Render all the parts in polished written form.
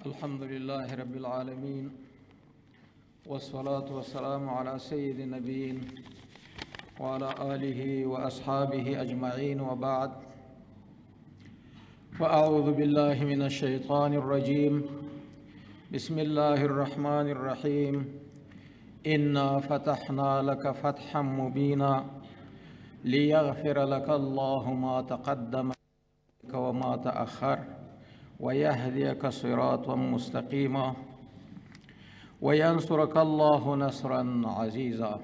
الحمد لله رب العالمين، والصلاة والسلام على سيد النبيين وعلى آله وأصحابه أجمعين، وبعد، فأعوذ بالله من الشيطان الرجيم. بسم الله الرحمن الرحيم. إنا فتحنا لك فتحا مبينا ليغفر لك الله ما تقدم وما تأخر ويهديك صراطا مستقيما وينصرك الله نصرا عزيزا.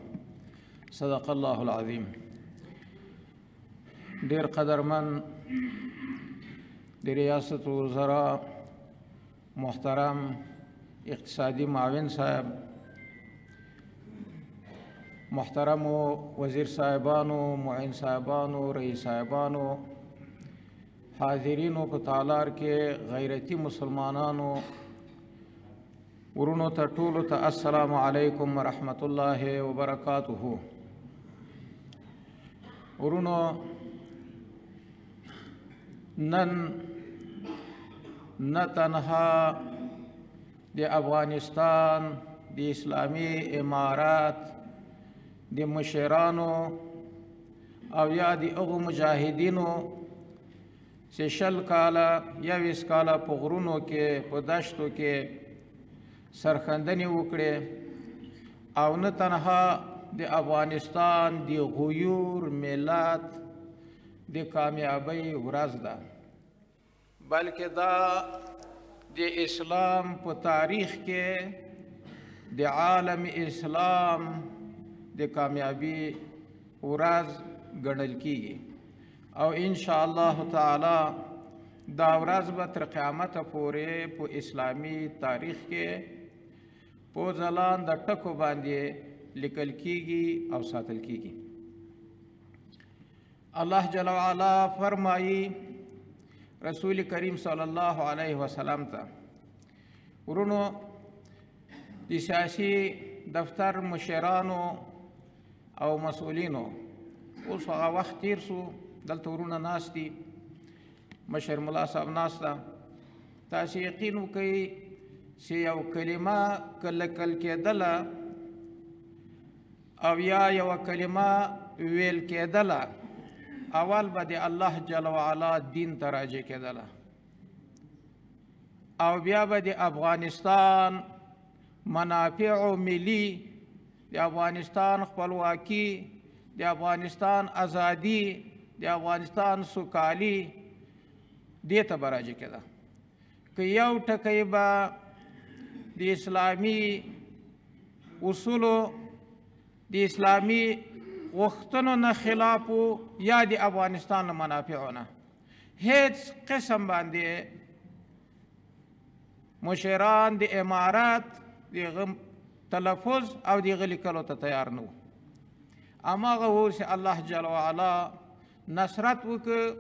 صدق الله العظيم. ډیر قدرمن د ریاست وزراء محترم اقتصادي معاون صاحب، محترمو وزیر صاحبانو، معین صاحبانو، رئیس صاحبانو، حاضرینو په تالار کې غیرتی مسلمانانو، ورونو ته ټولو ته السلام علیکم ورحمت الله وبرکاته. ورونو، نن نه تنها د افغانستان د اسلامي امارات د مشرانو او یا د هغو مجاهدینو چې 20 کاله 21 کاله په غرونو کې په دشتو کې سرښندنې وکړې، او نه تنها د افغانستان د غیور ملت د کامیابۍ ورځ ده، بلکې دا د اسلام په تاریخ کې د عالم اسلام د کامیابی ورځ ګڼل کیږي. او ان شاء الله تعالی دا ورځ به تر قیامته پورې په اسلامي تاریخ کې په ځلاند ټکو باندې لیکل کیږي او ساتل کیږي. الله جل وعلا فرمایي رسول کریم صلی الله علیه وسلم ته، ورونو د سیاسي دفتر مشرانو او مسؤلینو، اوس هغه وخت تیر سو، دلته ورونه ناست دي، مشر ملا صاحب ناست ده. تاسې یقین وکړئ چې یو کلمه که لیکل کېدله او یا یوه کلمه ویل کېدله، اول به د الله جل وعلا دین ته راجع کېدله، او بیا به د افغانستان منافع ملي، د افغانستان خپلواکي، د افغانستان ازادي، د افغانستان سوکالي، دې ته به راجع کېده. که یو ټکی به د اسلامي اصولو، د اسلامي غوښتنو نه خلاف و یا د افغانستان له منافعو نه، هیڅ قسم باندې مشران د امارات د هغه تلفظ او د هغه لیکلو ته تیار نه وو. هماغه و چې الله جل وعلا نصرت وکړ.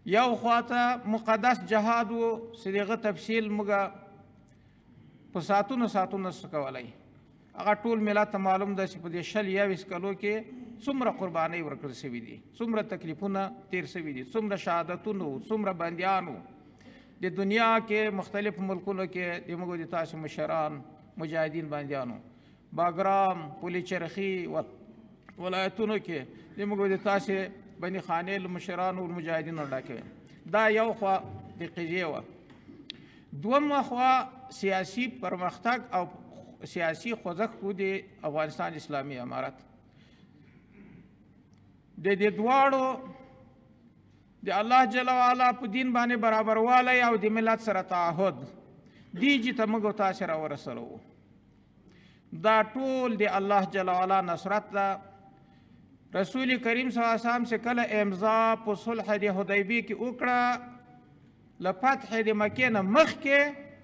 یو خواته مقدس جهاد و چې د هغه تفصیل موږ په ساعتونو ساعتونو څه کولی. هغه ټول ملت ته معلوم ده چې په دې 20 21 کلو کې څومره قربانۍ ورکړل شوي دي، څومره تکلیفونه تیر شوي دي، څومره شهادتونه وو، څومره بندیان وو. د دنیا کې مختلف ملکونو کې د موږ د تاسې مشران مجاهدین بندیان وو، باګرام، پولي چرخي ولایتونو کې د موږ د تاسې بني خانې له مشرانو مجاهدینو ډکې. دا یو خوا د قضیې وه. دومه خوا سیاسي پرمختګ او سیاسي خوځښت و د افغانستان اسلامي امارت. د دې دواړو د الله جل وعلا په دین باندې برابروالی او د ملت سره تعهد دی چې ته موږ تاسې راورسولو، دا ټول د الله جل وعلا نصرت ده. رسول کریم صلی الله علیه وسلم چې کله امضا په صلح د حدیبیې کې وکړه، له فتح د مکې نه مخکې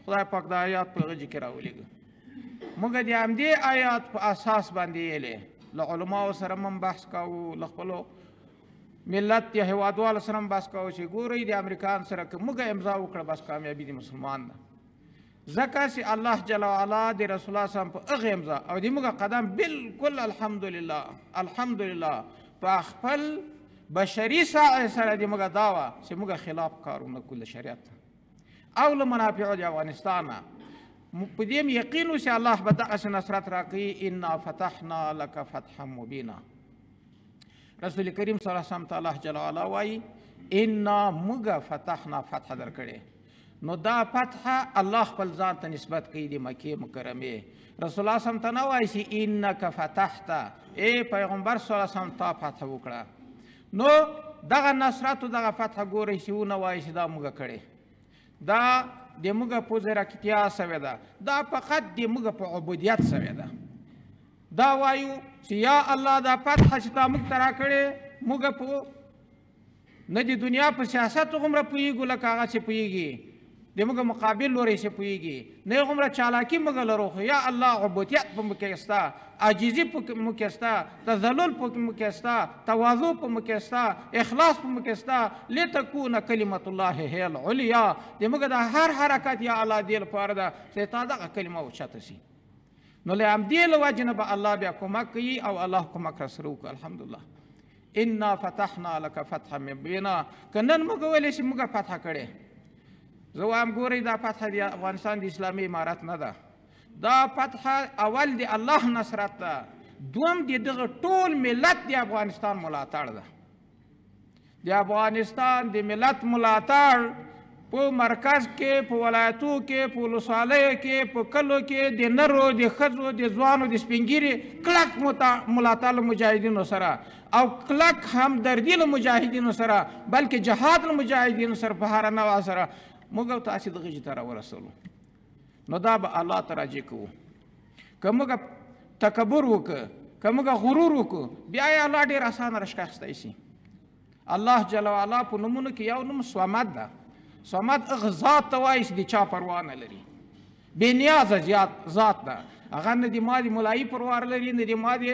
خدای پاک دا آیات په هغه کې راولېږه. موږ د همدې آیات په اساس باندې یې له علماو سره هم بحث کوو، له خپلو ملت یا هېوادوالو سره هم بحث کوو چې ګورئ د امریکان سره که موږ امضا وکړه بس کامیابي د مسلمان ده. ځکه چې الله جل وعلا د رسول الله صلی الله علیه وسلم په هغه امضا او د موږ قدم بالکل الحمدلله الحمدلله په خپل بشري ساعې سره د موږ دا وه چې موږ خلاف کارونه کول شریعت. او له منافعو د افغانستانه. په دې مې یقین و چې الله به دغسې نصرت راکوي. انا فتحنا لک فتحا مبینا. رسول کریم صلی الله علیه وسلم ته الله جل وعلا وایي انا موږ فتحنا فتح درکړې. نو دا فتح الله خپل ځان ته نسبت کوي د مکې مکرمې. رسول الله صلی ته نه وایي چې انک فتحت، ای پیغمبر صلی الله علیه وسلم تا فتح وکړه. نو دغه نصرت او دغه فتح ګورئ چې ونه وایي چې دا موږ کړې، دا د موږ په ځیرکتیا سوې ده، دا فقط د موږ په عبودیت سوې ده. دا وایو چې یا الله دا فتح چې تا موږ ته راکړې، موږ په نه د دنیا په سیاست هغومره پوهېږو لکه هغه چې پوهېږي، د موږ مقابل لوری چې پوهېږي، نه هغومره چالاکي موږ لرو، خو یا الله عبودیت په موږ کې سته، عاجزي په موږ کې سته، تذلل په موږ کې سته، تواضع په موږ کې سته، اخلاص په موږ کې سته. لتکون کلمة الله هي العلیا. د موږ د هر حرکت یا الله دې لپاره ده چې تا دغه کلمه اوچته سي. نو له همدې له وجې نه به الله بیا کومک کوي او الله کومک راسره وکړو. الحمدلله. انا فتحنا لک فتحا مبینا. که نن موږ ویلی چې موږ فتح کړې، زه وایم ګورئ دا فتح د افغانستان د اسلامي امارت نه ده، دا فتح اول د الله نصرت ده، دوم د دغه ټول ملت د افغانستان ملاتړ ده. د افغانستان د ملت ملاتړ په مرکز کې، په ولایتو کې، په ولسوالیو کې، په کلو کې د نرو، د ښځو، د ځوانو، د سپینږیري کلک ملاتړ له مجاهدینو سره او کلک همدردي له مجاهدینو سره، بلکې جهاد له مجاهدینو سره په هره نوع سره موږ او تاسې دغه ځای ته راورسولو. نو دا به الله ته راجع کوو. که موږ تکبر وکړو، که موږ غرور وکړو، بیا یې الله ډېر اسانه رشکه اخیستی شي. الله جل وعلا په نومونو کې یو نوم صمد ده. صمد هغه ذات ته وایي چې د چا پروا نه لري، بې نیازه ذات ده. هغه نه د ما د ملایي پروا لري، نه د ما د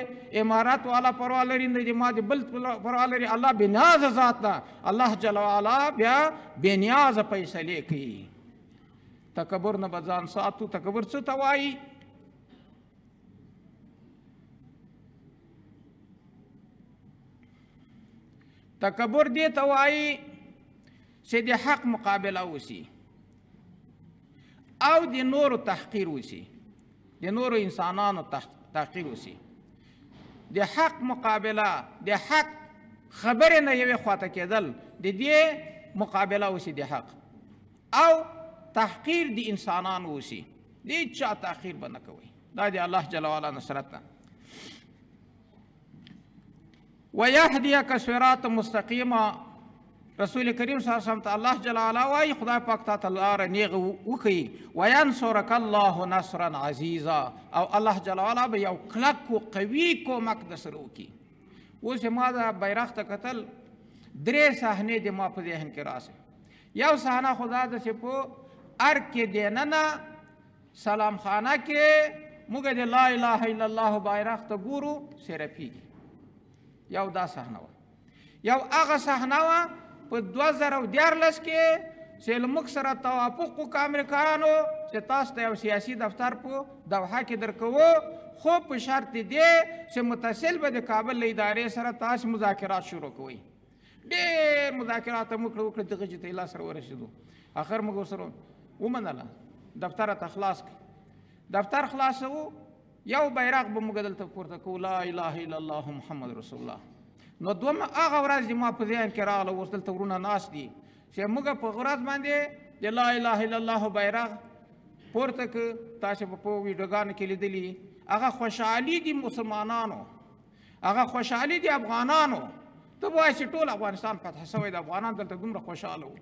امارت والا پروا لري، نه د ما د بل پروا لري. الله بې نیازه ذات ده. الله جل وعلا بیا بې نیازه فیصلې کوي. تکبر نه به ځان ساتو. تکبر څه ته وایي؟ تکبر دې ته وایي چې د حق مقابله وسي او د نورو تحقیر وسي، د نورو انسانانو تحقیر وسي. د حق مقابله، د حق خبرې نه یوې خواته کېدل، د دې مقابله وسي د حق او تحقیر د انسانانو وسي. د هېچا تحقیر به نه کوئ. دا د الله جل وعلا نصرت ده. ویهدیک صراط مستقیما. رسول کریم صلی الله علیه وسلم ته الله جل وعلا وایي خدای پاک تا ته لاره نیغه وښیي. وینصرک الله نصرا عزیزا. او الله جل وعلا به یو کلک و قوي کومک در سره وکړي. اوس ما دا بیرغ ته کتل، درې صحنې د ما په ذهن کې راسي. یو صحنه خو دا ده چې په ارګ کې دننه سلام خانه کې موږ د لا اله الا الله بیرغ ته ګورو سرپېږي. یو دا صحنه وه. یو هغه صحنه وه په 2013 کې چې له موږ سره توافق وکړ امریکایانو چې تاسو ته یو سیاسي دفتر په دوحه کې درکوو، خو په شرط دې چې متصل به د کابل له ادارې سره تاسو مذاکرات شروع کوئ. ډېر مذاکرات مو وکړه دغه ځای ته یې لاس سره ورسېدو. اخر موږ ورسره ومنله، دفتر ته خلاص کړ. دفتر خلاصوو، یو بیرغ به موږ دلته پورته کوو، لا اله الا الله محمد رسول الله. نو دومه هغه ورځ د ما په ذهن کې راغله، اوس دلته ورونه ناست دي، چې موږ په ورځ باندې د لا اله الا الله بیرغ پورته که تاسې به په ویډیوګانو کې لیدلي، هغه خوشحالي دي مسلمانانو، هغه خوشحالي دي افغانانو. ته به وایې چې ټول افغانستان فتح شوی د افغانان دلته دومره خوشحاله وو،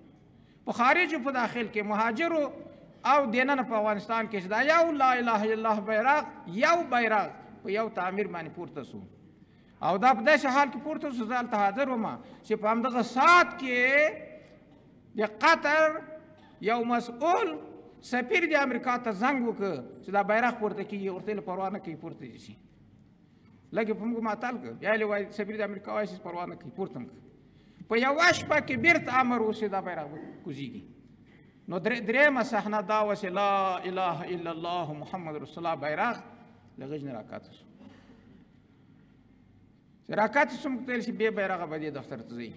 په خارج په داخل کې مهاجرو او دننه په افغانستان کې چې دا یو لا اله الا الله بیرغ، یو بیرغ په یو تعمیر باندې پورته سو. او دا په داسې حال کې پورته سو، زه هلته حاضر وم چې په همدغه ساعت کې د قطر یو مسؤل سفیر د امریکا ته زنګ وکړ چې دا بیرغ پورته کېږي، ورته یې له پروا نه کوي پورته دې شي. لږ په موږ معطل کړ، بیا یې وایي سفیر د امریکا وایي چې پروا نه کوي پورته هم کړ. په یوه شپه کې بیرته امر وشي دا بیرغ کوزېږي. نو درېیمه صحنه دا وه چې لا اله الا الله محمد رسول الله بیرغ له غېږ نه راکښته شو. چې راکښته شو موږ ته ویل چې بې بیرغه به دې دفتر ته ځئ.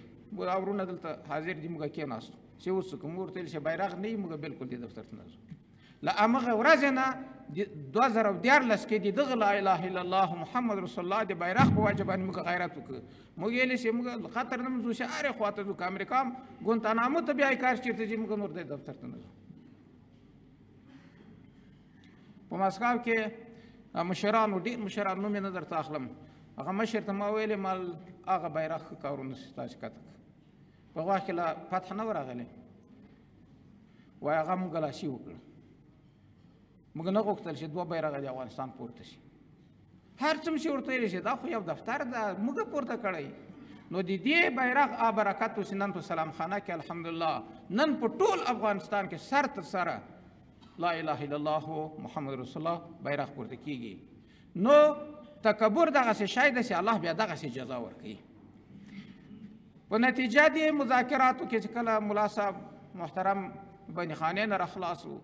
دا ورونه دلته حاضر دي، موږ کېناستو. چې اوس څه کوو؟ موږ ورته ویل چې بیرغ نه وي، موږ بالکل دې دفتر ته نه ځو. له همغه ورځې نه 2013 کې د دغه لا اله الا الله محمد رسول الله د بیرغ په وجه باندې موږ غیرت وکړو. موږ ویل چې موږ له قطر نه ځو، چې هرې خوا ته ځو، که امریکا هم ګونتانامو ته بیا کار چېرته ځي، موږ نور دې دفتر ته نه ځو. په مسکو کې مشرانو، ډېر مشران، نوم یې نه درته اخلم، هغه مشر ته ما ویلې مال هغه بیرغ ښه کارونه تاسې کته کړه. په وخت کې لا فتح نه وه راغلې، وایي هغه موږ لاسي وکړه. موږ نه غوښتل چې دوه بیرغه د افغانستان پورته شي. هر څه چې ورته ویل شي دا خو یو دفتر ده، موږ پورته کړی. نو د دې بیرغ آ برکت اوس نن په سلام خانه کې الحمدلله نن په ټول افغانستان کې سر تر سره لا اله الا الله محمد رسول الله بیرغ پورته کیږي. نو تکبر دغسې شی دی چې الله بیا دغسې جزا ورکوي. په نتیجه دې مذاکراتو کې چې کله ملا صاحب محترم بندیخانې نه راخلاص و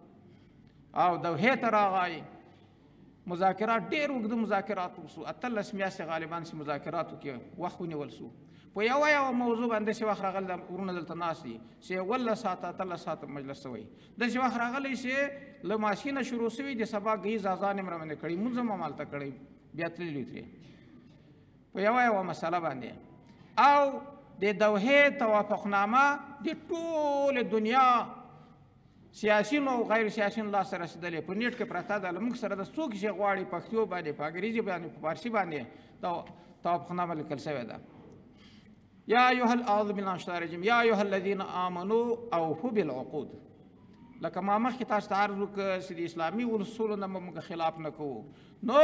او دوحې ته راغی، مذاکرات ډېر اوږده مذاکرات وسو، 18 میاشتې غالبا چې مذاکراتو کې وخت ونیول سو. په یوه یوه موضوع باندې داسې وخت راغلی، وروڼه دلته ناست دي، چې 17 ساعته 18 ساعته مجلس سوی. داسې وخت راغلی چې له ماسپښینه شروع سوي، د سبا ګهیځ اذان یې هم راباندې کړی، لمونځ هم همالته کړی، بیا تللي ترې په یوه یوه مسله باندې. او د دوحې توافقنامه د ټولې دنیا سیاسیونو او غیر سیاسیونو لاسته رسېدلې، په نیټ کې پرته ده. له موږ سره د څوک چې غواړي پښتو باندې، په انګریزي باندې، په فارسي باندې دا توافقنامه لیکل شوې ده. یا ایها اعوذ بالله من الشیطان الرجیم، یا ایها الذین آمنوا اوفوا بالعقود. لکه ما مخکې تاسو ته عرض وکړ چې د اسلامي اصولو نه به موږ خلاف نه کوو. نو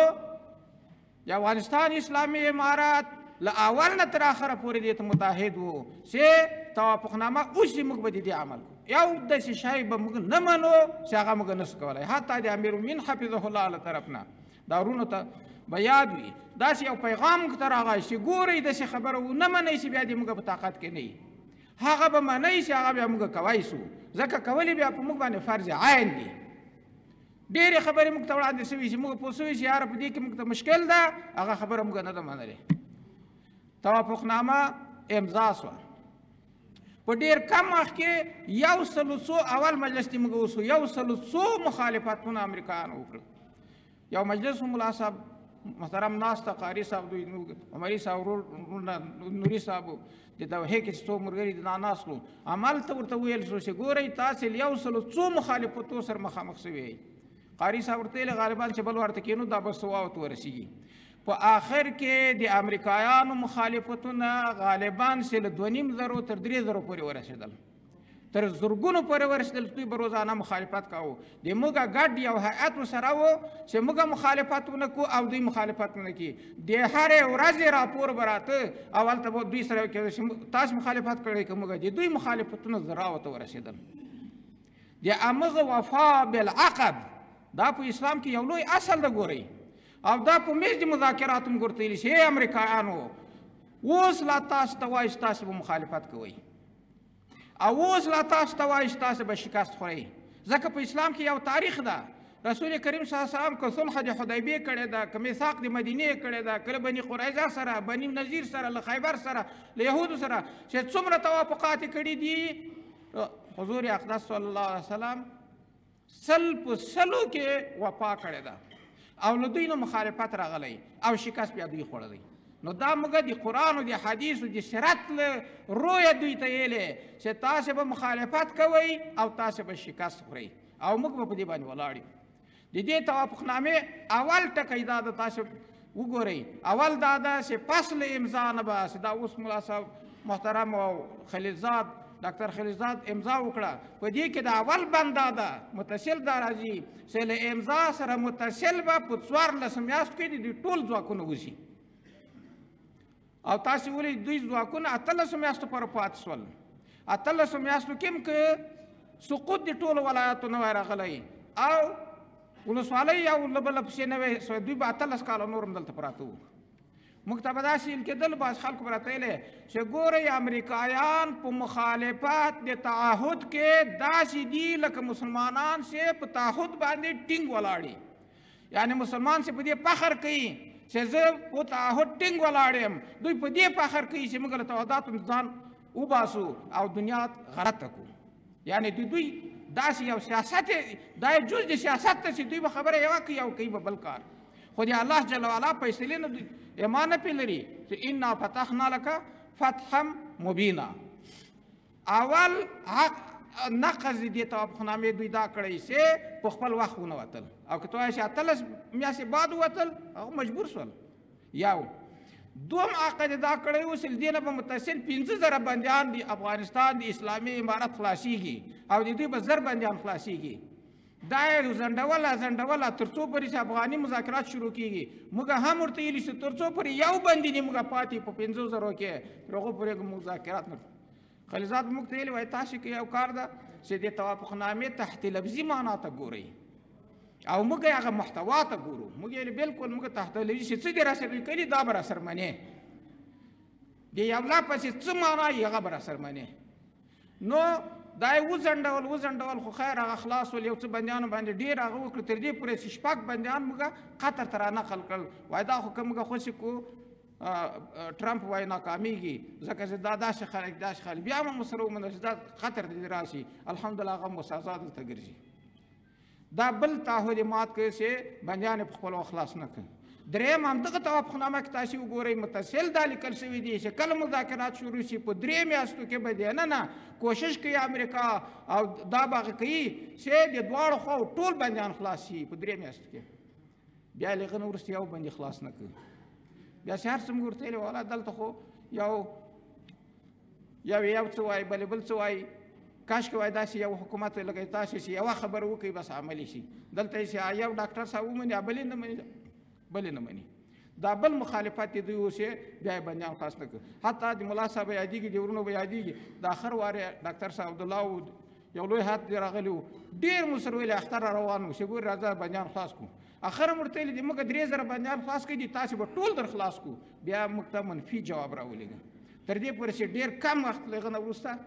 د افغانستان اسلامي امارت له اول نه تر اخره پورې دې ته متعهد وو چې توافقنامه اوس موږ به د دې عمل کوو. یو داسې شی به موږ نه منو چې هغه موږ نه سو کولی. حتی د امیرالمؤمنین حفظه الله له طرف نه دا وروڼو ته به یاد وي، داسې یو پیغام موږ ته راغی چې ګورئ داسې خبره ونه منئ چې بیا دې موږ په طاقت کې نه یي. هغه به منئ چې هغه بیا موږ کوی سو، ځکه کولې بیا په موږ باندې فرض عین دی. ډېرې خبرې موږ ته وړاندې سوي چې موږ پوه سوي چې یاره په دې کې موږ ته مشکل ده، هغه خبره موږ نه ده منلې. توافقنامه امضا سوه. په ډېر کم وخت کې یو سلو څو اول مجلس دې موږ وسو، یو سلو څو مخالفتونه امریکایانو وکړل. یو مجلس ملا صاحب محترم ناست، قاري صاحب، دوی عمري صاحب، وروڼه نوري صاحب د دوحې کې چې څو ملګري د ناست وو، همالته ورته وویل شو چې ګورئ تاسې له یو سلو څو مخالفتو سره مخامخ سوي یئ. قاري صاحب ورته ویل غالبا چې بل ورته کښېنو دا به سواو ته ورسېږي. په آخر کې د امریکایانو مخالفتونه غالبا چې له 2,500 تر 3,000 پورې ورسېدل، تر زرګونو پورې ورسېدل. دوی به روزانه مخالفت کاوه. د موږ ګډ یو هیئت ورسره و چې موږ مخالفت ونه کړو او دوی مخالفت ونه کړي. د هرې ورځې راپور به راته او هلته به دوی سره کېده چې تاسو مخالفت کړی که موږ. د دوی مخالفتونه زراو ته ورسېدل. د همغه وفا بالعقد دا په اسلام کې یو لوی اصل ده ګورئ، او دا په میز د مذاکراتو موږ ورته ویلي چې ای امریکایانو اوس لا تاسو ته وایي چې تاسو به مخالفت کوئ، او اوس لا تاسو ته وایي چې تاسو به شکست خورئ. ځکه په اسلام کې یو تاریخ ده. رسول کریم صلی الله علیه وسلم که صلح د حدیبیې کړې ده، که میثاق د مدینې کړې ده، که له بني قریظه سره، بني نظیر سره، له خیبر سره، له یهودو سره چې څومره توافقات یې کړي دي، حضور اقدس صلی الله علیه وسلم 100 په 100 کې وفا کړې ده او له دوی نه مخالفت راغلی او شکست بیا دوی خوړلی. نو دا موږ د قرآن او د حدیث او د سیرت له رویه دوی ته ویلې چې تاسې به مخالفت کوئ او تاسې به شکست خورئ، او موږ به په دې باندې ولاړ یو. د دې توافقنامې اول ټکی دا ده، تاسې وګورئ، اول دا ده چې پس له امضا نه به چې دا اوس ملا صاحب محترم او خلیلزاد، ډاکتر خلیلزاد امضا وکړه، په دې کې د اول بند دا ده متصل دا راځي چې له امضا سره متصل به په 14 میاشتو کې د دوی ټول ځواکونه وځي. او تاسې ولې دوی ځواکونه 18 میاشتو پورې پاتې شول. 18 میاشتو کې هم که سقوط د ټولو ولایاتو نه وای راغلی او ولسوالۍ یو له بله پسې نه وای سوی، دوی به 18 کاله نور هم دلته پراته وو. موږ ته به داسې ویل کېدل، بعض خلکو به راته ویلې چې ګورئ امریکایان په مخالفت د تعهد کې داسې دي لکه مسلمانان چې په تعهد باندې ټینګ ولاړ دي. یعنې مسلمان چې په دې فخر کوي چې زه په تعهد ټینګ ولاړ یم، دوی په دې فخر کوي چې موږ له تعهداتو ځان وباسو او دنیا غلطه کړو. یعنې د دوی داسې یو سیاست، دا یو جز د سیاست ته چې دوی به خبره یوه کوي او کوي به بل کار. خو د الله جل وعلا فیصلې نه دوی ایمان نه پرې لري چې انا فتحنا لک فتحا مبینا. اول حق نقض د دې توافقنامې دوی دا کړی چې په خپل وخت ونه وتل، او که ته وایې چې 18 میاشتې بعد ووتل، هغه مجبور شول. یو دوم عقد دا کړی و چې له دې نه به متصل 5000 بندیان د افغانستان د اسلامي امارت خلاصیږي او د دوی به 1000 بندیان خلاصیږي. دا یې ځنډوله ځنډوله تر څو پورې چې افغاني مذاکرات شروع کېږي. موږ هم ورته ویلي چې تر څو پورې یو بندي نه موږ پاتې په 5000 کې، تر هغو پورې مذاکرات نه. خلیلزاد موږ ته ویلي وایي تاسې کې یو کار ده چې د توافقنامې تحت لفظي معنا ته ګورئ او موږ یې هغه محتوا ته ګورو. موږ یې بالکل موږ تحت لفظي چې څه دې راسره لیکلي دا به راسره منې، د یو لا پسې څه معنا یې هغه به راسره منې. نو دا یې وځنډول وځنډول، خو خیر هغه خلاص ول. یو څه بندیانو باندې ډېر هغه وکړو، تر دې پورې چې 6 بندیان موږ قطر ته رانقل کړل. وایي دا خو که موږ خوشې کړو ټرمپ وایي ناکامیږي، ځکه چې دا داسې خلک داسې خلک. بیا هم سره ومنل چې دا قطر ته دې راشي. الحمدلله هغه هم اوس ازاد دلته ګرځي. دا بل تعهد یې مات کړ چې بندیان یې په خپل وخت خلاص نه کړ. درېیم همدغه توافقنامه کې تاسې وګورئ متصل دا لیکل شوي دي چې کله مذاکرات شروع شي په 3 میاشتو کې به دننه کوشش کوي امریکا او دا به هغه کوي چې د دواړو خواو ټول بندیان خلاص شي په 3 میاشتو کې. بیا له هغه نه وروسته یو بندي خلاص نه کړي. بیا چې هر څه موږ ورته ویلي والا دلته خو یو یو یو څه وایي بل بل څه وایي، کاشکې وایي داسې یو حکومت لکه تاسې چې یوه خبره وکړي بس عملي شي. دلته یې چې یو ډاکټر صاحب ومني بل یې نه مني بل یې نه مني. دا بل مخالفت یې دوی اوس بیا یې بندیان خلاص نه کړ. حتی د ملا صاحب یادېږي، د ورونو به یادېږي، د اخر وار یې ډاکټر صاحب عبدالله و یو لوی هیات دی راغلی و، ډېر مو سره ویلي اختر را روان و چې ګورې راځه بندیان خلاص کړو. اخر هم ورته ویلي دي موږ 3000 بندیان خلاص کړي دي، تاسې به ټول در خلاص کړو. بیا موږ ته منفي جواب راولېږه. تر دې پورې چې ډېر کم وخت له هغه نه وروسته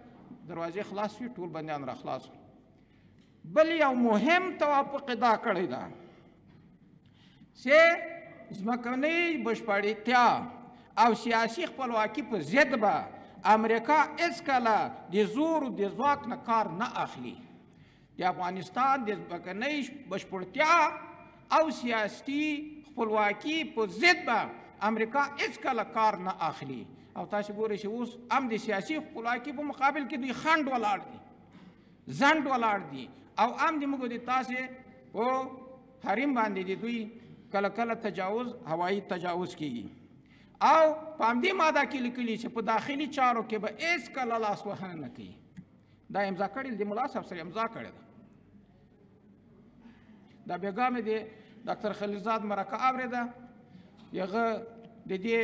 دروازې خلاص شوې، ټول بندیان را خلاص شول. بل یو مهم توافق یې دا کړی ده چې ځمکنۍ بشپړتیا او سیاسي خپلواکي په ضد به امریکا هېڅکله د زور او د ځواک نه کار نه اخلي. د افغانستان د ځمکنۍ بشپړتیا او سیاسي خپلواکي په ضد به امریکا هېڅکله کار نه اخلي. او تاسې ګورئ چې اوس هم د سیاسي خپلواکي په مقابل کې دوی خنډ ولاړ دي، ځنډ ولاړ دي، او هم د موږ د تاسې په حریم باندې د دوی کله کله تجاوز، هوایي تجاوز کېږي. او په همدې ماده کې لیکلي چې په داخلي چارو کې به هېڅکله لاسوهنه نه کوي. دا امضا کړې د ملا صاحب سره امضا کړې ده. دا بېګا مې د ډاکټر خلیلزاد مرکه اورېده، هغه د دې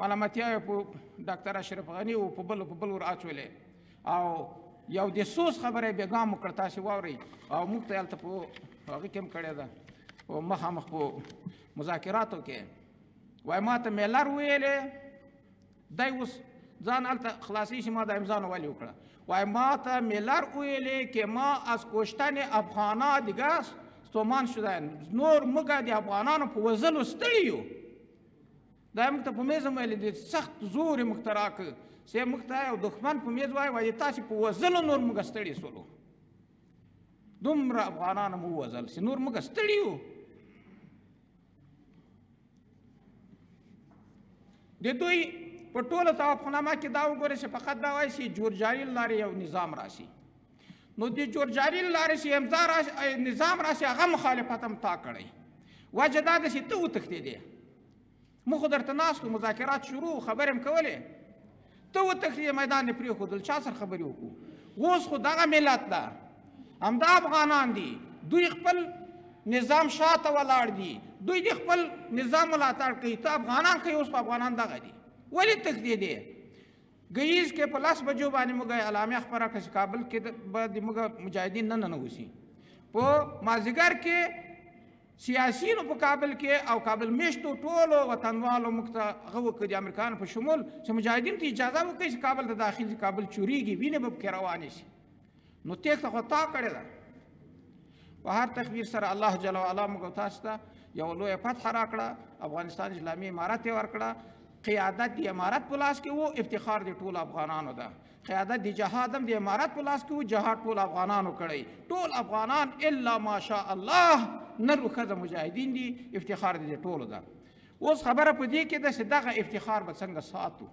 ملامتیا یې په ډاکټر اشرف غني او په بل په بل ور اچولې، او یو د سوز خبره یې بېګا وکړه، تاسې واورئ. او موږ ته یې هلته په هغه کې هم کړې ده، په مخامخ په مذاکراتو کې. وایي ما ته میلر ویلې، دی اوس ځان هلته خلاصوي چې ما دا امضا نو ولې وکړه. وایي ما ته میلر ویلې که ما از کشتن افغانا دیگه ستومان شده، نور موږ د افغانانو په وزلو ستړي یو. دا موږ ته په میز هم ویلي دي، سخت زور یې موږ ته راکړ چې موږ ته یو دښمن په میز وایي، وایي تاسې په وزلو نور موږ ستړي سولو، دومره افغانان مو ووزل چې نور موږ ستړي یو. د دوی په ټوله توافقنامه کې دا وګورئ چې فقط دا وایي چې جورجاري له لارې یو نظام راشي، نو د جورجاري له لارې چې امضا راشي، نظام راشي، هغه مخالفت هم تا کړی. وجه دا ده چې ته وتښتېدې، موږ خو درته ناست وو، مذاکرات شروع، خبرې هم کولې، ته وتښتېدې، میدان دې پرېښودل، چا سره خبرې وکړو؟ اوس خو دغه ملت ده، همدا افغانان دي، دوی خپل نظام شاته ولاړ دي، دوی د خپل نظام ملاتړ کوي، ته افغانان کوي، اوس خو افغانان دغه دي، ولې تښتېدې؟ ګهیځ کې په 10 بجو باندې موږ اعلامیه خپره کړه چې کابل کې به د موږ مجاهدین نه ننوځي. په مازدیګر کې سیاسیونو په کابل کې او کابل میشتو ټولو وطنوالو موږ ته هغه وکړ، د امریکایانو په شمول، چې مجاهدینو ته اجازه وکړي چې کابل ته داخل شي، کابل چورېږي، وینې به پکې روانې شي. نو تېښته خو تا کړې ده. په هر تکبیر سره الله جل وعلا موږ تاسو ته یو لویه فتح راکړه، افغانستان اسلامي امارت یې ورکړه. قیادت د امارت په لاس کې وو، افتخار د ټولو افغانانو ده. قیادت د جهاد هم د امارت په لاس کې وو، جهاد ټول افغانانو کړی. ټول افغانان الا ماشاء الله نر و ښځه مجاهدین دي، افتخار د ټولو ده. اوس خبره په دې کې ده چې دغه افتخار به څنګه ساتو.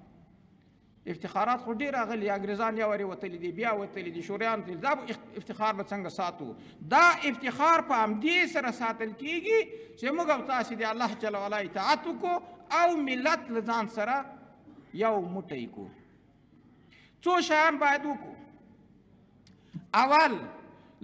افتخارات خو ډېر راغلي، انګریزان یو وارې وتلي دي، بیا وتلي دي، شوریان وتلي، دا افتخار به څنګه ساتو؟ دا افتخار په همدې سره ساتل کېږي چې موږ او تاسې د الله جل وعلا اطاعت وکړو او ملت له ځان سره یو موټی کړو. څو شیان باید وکړو. اول،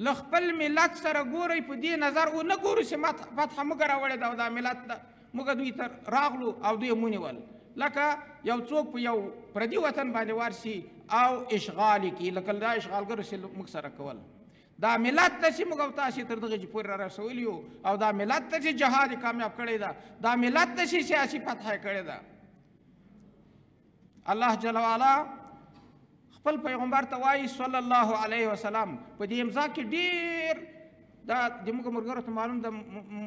له خپل ملت سره ګورئ، په دې نظر ونه ګورو چې فتحه موږ راوړې ده او دا ملت ده، موږ دوی ته راغلو او دوی یې ونیول. لکه یو څوک په یو پردي وطن باندې ورسي او اشغال یې کړي، لکه دا اشغالګرو چې موږ سره کول. دا ملت ته چې موږ او تاسې تر دغه چې پورې را رسولي یو، او دا ملت ته چې جهاد یې کامیاب کړی ده، دا ملت ته چې سیاسي فتحه یې کړې ده. الله جل وعلا خپل پیغمبر ته وایي صلی الله علیه وسلم، په دې امضا کې ډېر دا د موږ ملګرو ته معلوم ده،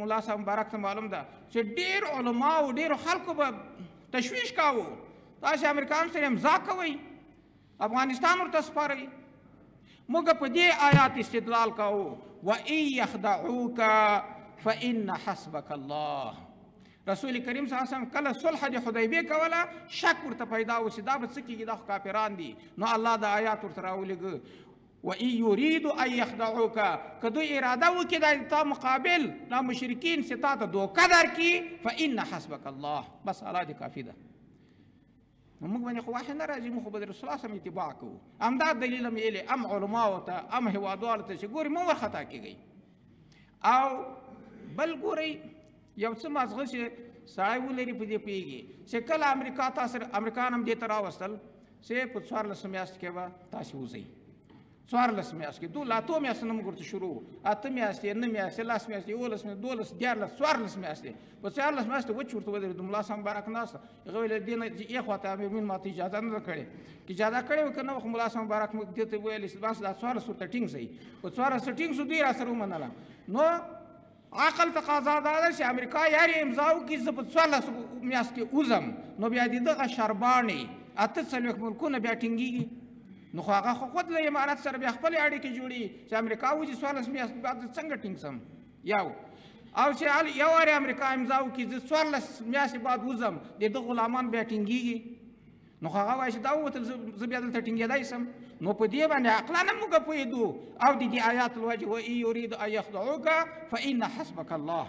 ملا صاحب مبارک ته معلوم ده چې ډېر علما او ډېرو خلکو به تشویش کاوه، تاسې امریکایانو سره امضا کوئ، افغانستان ورته سپارئ. موږ په دې آیات استدلال کاوه، وإن یخدعوک فإن حسبک الله. رسول کریم صلی الله علیه وسلم کله صلح د حدیبیې کوله، شک ورته پیدا و چې دا به څه کېږي، دا خو کافران دي. نو الله دا آیات ورته راولېږه، وإن یریدوا ان یخدعوک، که دوی اراده وکړي دا تا مقابل دا مشرکین چې تا ته دوکه درکړي، فإن حسبک الله، بس الله دې کافي ده. نو موږ باندې خو وحی نه راځي، موږ خو به د رسول الله صلی اتباع کوو. همدا دلیل هم ویلی هم علماو ته هم هېوادوالو ته چې ګوري مه ورخطا کېږئ. او بل ګورئ یو څه مازغه چې سړی ولري په دې پوهېږي چې کله امریکا تاسو امریکان هم دې ته راوستل چې په 14 میاشتو کې به تاسې وځئ، 14 میاشتو کې، له 8 میاشتو نه موږ ورته شروع، 8 میاشتې، 9 میاشتې، 10 میاشتې، 11 میاشتې، 12، 13، 14 میاشتې، په 14 میاشتې وچ ورته ودرېدو. ملا صاحب مبارک ناست، هغه ویل دې نه چې یې خوا ته امیر ما ته اجازه نه ده کړې، که اجازه کړې وه که نه، خو ملا صاحب مبارک موږ دې ته ویل چې بس دا 14 ورته ټینګ شئ. په 14 ټینګ شو، دوی را سره ومنله. نو عقل تقاضا دا ده چې امریکا یارې امضا وکړي زه په 14 میاشت کې وځم، نو بیا د دغه شرباڼې 48 ملکونه بیا ټینګېږي. نو خو هغه خو خود له امارت سره بیا خپلې اړیکې جوړېږي چې امریکا وځي 14 میاشتې بعد زه څنګه ټینګ سم. یو او چې یو وارې امریکا امضا وکړي زه 14 میاشتې بعد وځم، د ده غلامان بیا ټینګېږي. نو خو هغه وایي چې دا ووتل زه بیا دلته ټینګېدای سم. نو په دې باندې عقلا هم موږ پوهېدو. او د دې آیات الوجه وإن یرید ان یخدعوک فإن حسبک الله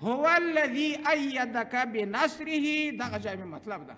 هو الذي أیدک بنصره. دغه جامع مطلب ده،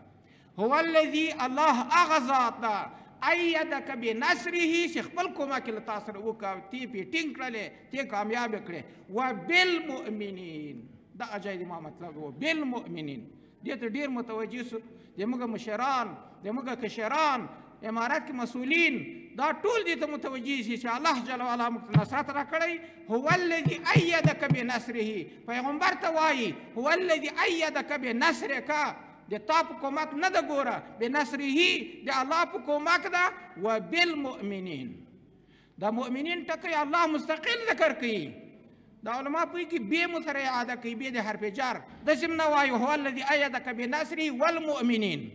هو الذي الله هغه ذات ده أیدک بنصره چې خپل کومک یې له تا سره وکړه، تی پې ټینګ کړلې، تی کامیاب یې کړې. وبالمؤمنین، دغه جای د ما مطلب و بالمؤمنین. دې ته ډېر متوجه سو، د موږ مشران، د موږ کشران، امارت کې مسؤلین، دا ټول دې ته متوجه شي چې الله جل وعلا موږ ته نصرت راکړی. هو الذي أیدک بنصره، پیغمبر ته وایي هو الذي أیدک بنصرک، د تا په کومک نه ده ګوره، بنصره د الله په کومک ده. وبالمؤمنین، دا مؤمنین ټکی الله مستقل ذکر کوي. دا علما پوهېږي بې مو سره اعاده کوي، بې د حرف جر، داسې هم نه وایي هو الذي أیدک بنصره والمؤمنین.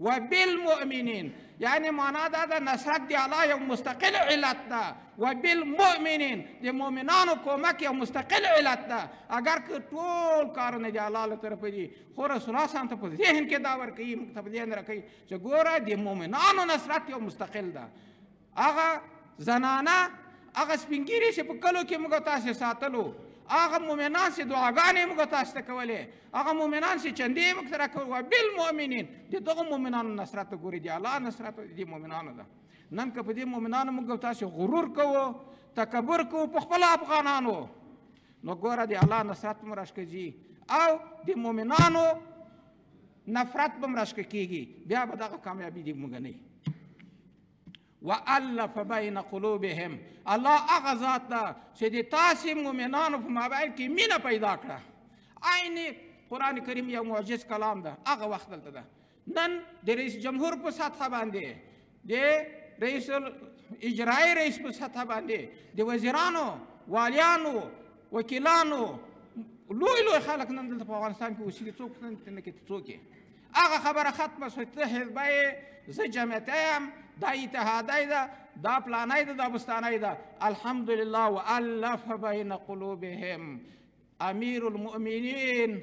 وبالمؤمنین یعنی معنا دا ده نصرت د الله یو مستقل علت ده، وبالمؤمنین د مؤمنانو کومک یو مستقل علت ده. اگر که ټول کارونه د الله له طرفه دي، خو رسول الله صلی ته په ذهن کې دا ورکوي، موږ ته په ذهن راکوي چې ګوره د مؤمنانو نصرت یو مستقل ده. هغه زنانه، هغه سپین ږیري چې په کلو کې موږ تاسې ساتلو، هغه مؤمنان چې دعاګانې موږ تاسو ته کولې، هغه مؤمنان چې چندې موږ ته راکولې، وبالمؤمنین د دغو مؤمنانو نصرت ګوري، د الله نصرت د دې مؤمنانو ده. نن که په دې مؤمنانو موږ تاسو غرور کوو، تکبر کوو په خپلو افغانانو، نو ګوره د الله نصرت هم راښکه او د مؤمنانو نفرت به هم راښکه کېږي، بیا به دغه کامیابي دې موږ نه. وألف بین قلوبهم، الله هغه ذات ده چې د تاسې مؤمنانو په مابین کې مینه پیدا کړه. عین قرآن کریم یو معجز کلام ده، هغه وخت دلته ده. نن د رئیس جمهور په سطح باندې، د رئیس اجرایی رئیس په سطح باندې، د وزیرانو، والیانو، وکیلانو، لوی لوی خلک نن دلته په افغانستان کې اوسېږي، څوک نه کې څوک یې. هغه خبره ختمه شوه، ته حزبه یې، زه جمعیتی یم، دا اتحادی ده، دا پلانی ده، دا بستانی ده. الحمدلله وألف بین قلوبهم. امیر المؤمنین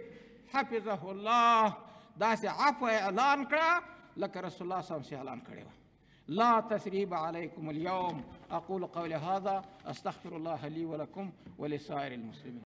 حفظه الله داسې عفو اعلان کړه لکه رسول الله صلی الله علیه وسلم اعلان کړی وه. لا تثريب عليكم اليوم. أقول قولي هذا، أستغفر الله لي ولكم ولسائر المسلمين.